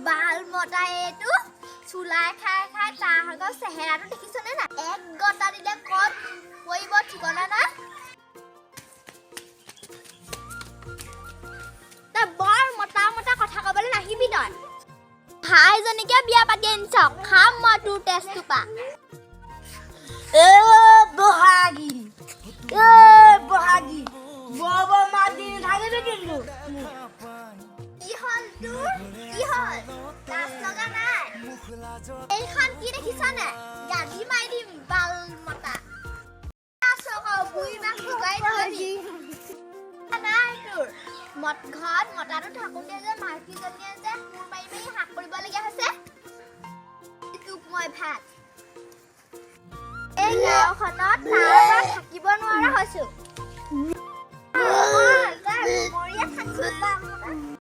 বাল মতা এইটো চুলাই খাই খাই তাৰ আগৰ চেহেৰাটো দেখিছনে নাই? এক গতা দিলে ক'ত পৰিব ঠিকনা নাই। তই বৰ মতা মতা কথা ক'বলৈ নাহিবি। তই ভাইজনীকে বিয়া পাতি আনিছ, খাম মই তোৰ তেজটো পা। এ বহাগী, এ বহাগী, বৰ বৰ মাত দি নাথাকিবি কিন্তু। কি হ'ল তোৰ? কি হ'ল? লাজ লগা নাই? এইখন কি দেখিছ নে? গালি মাৰি দিম বাল মতা। আছ আকৌ বুঢ়ী মাক লুকাই থবি নাই তোৰ মত। ঘৰত মতাটো থাকোঁতে যে মাইকীজনীয়ে যে কোৰ মাৰি মাৰি শাক কৰিবলগীয়া হৈছে। তোক মই ভাত এই গাঁওখনত তাৰ পৰা থাকিব নোৱাৰা হৈছো। মই মৰিয়ে থাকিছো।